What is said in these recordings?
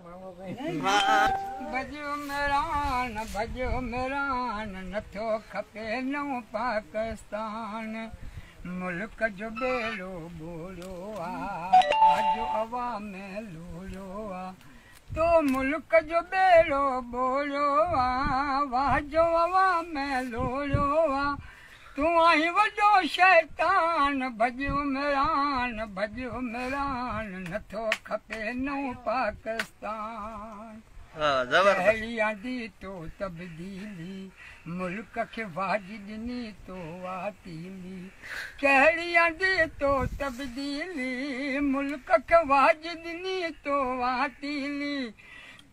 ڀڄ عمران ڀڄ عمران، نٿو کپي نئون پاڪستان. ملڪ جو ٻيڙو ٻوڙيو آ، جو عوام لوڙيو آ. تو ملڪ جو ٻيڙو ٻوڙيو آ، واهه جو عوام لوڙيو آ. تون آهين وڏو شيطان، ڀڄ عمران ڀڄ عمران، نٿو کپي نئون پاڪستان. ڪهڙي آندي تو تبديلي، ملڪ کي واڄ ڏني تو آتيلي. ڪهڙي آندي تو تبديلي، ملڪ کي واڄ ڏني تو آتيلي.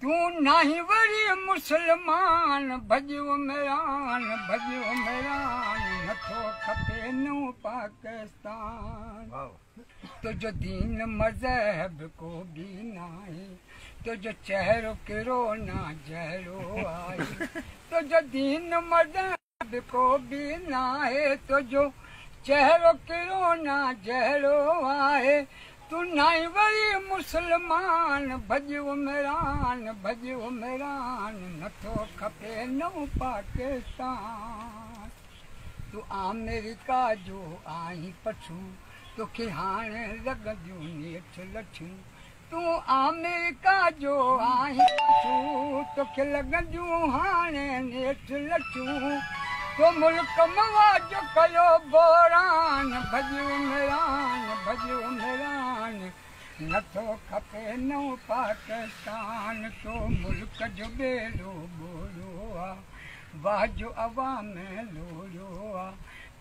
تون ناهين وري مسلمان، ڀڄ عمران ڀڄ عمران، نٿو کپي نئون پاڪستان. تنهنجو دين مذهب ڪو به ناهي، تنهنجو چهرو ڪرونا جهڙو آهي. تنهنجو دين مذهب ڪو به ناهي، تنهنجو چهرو ڪرونا جهڙو آهي. تون ناهين وري مسلمان، ڀڄ عمران ڀڄ عمران، نٿو کپي نئون پاڪستان. تون آمريڪا جو آهين پڇو، توکي هاڻي لڳنديون نيٺ لٺيون. تون آمريڪا جو آهين پڇو، توکي لڳنديون هاڻي نيٺ لٺيون. تو ملڪ مواج ڪيو بحران، ڀڄ عمران ڀڄ عمران، نٿو کپي نئون پاڪستان. تو ملڪ جو ٻيڙو ٻوڙيو آ، واهه جو عوام لوڙيو آ.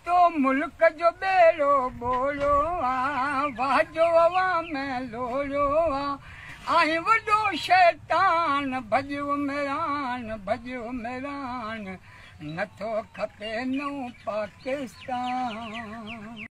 تو ملڪ جو ٻيڙو ٻوڙيو آ، واهه جو عوام لوڙيو آ. آهين وڏو شيطان، ڀڄ عمران ڀڄ عمران، نٿو کپي نئون پاڪستان.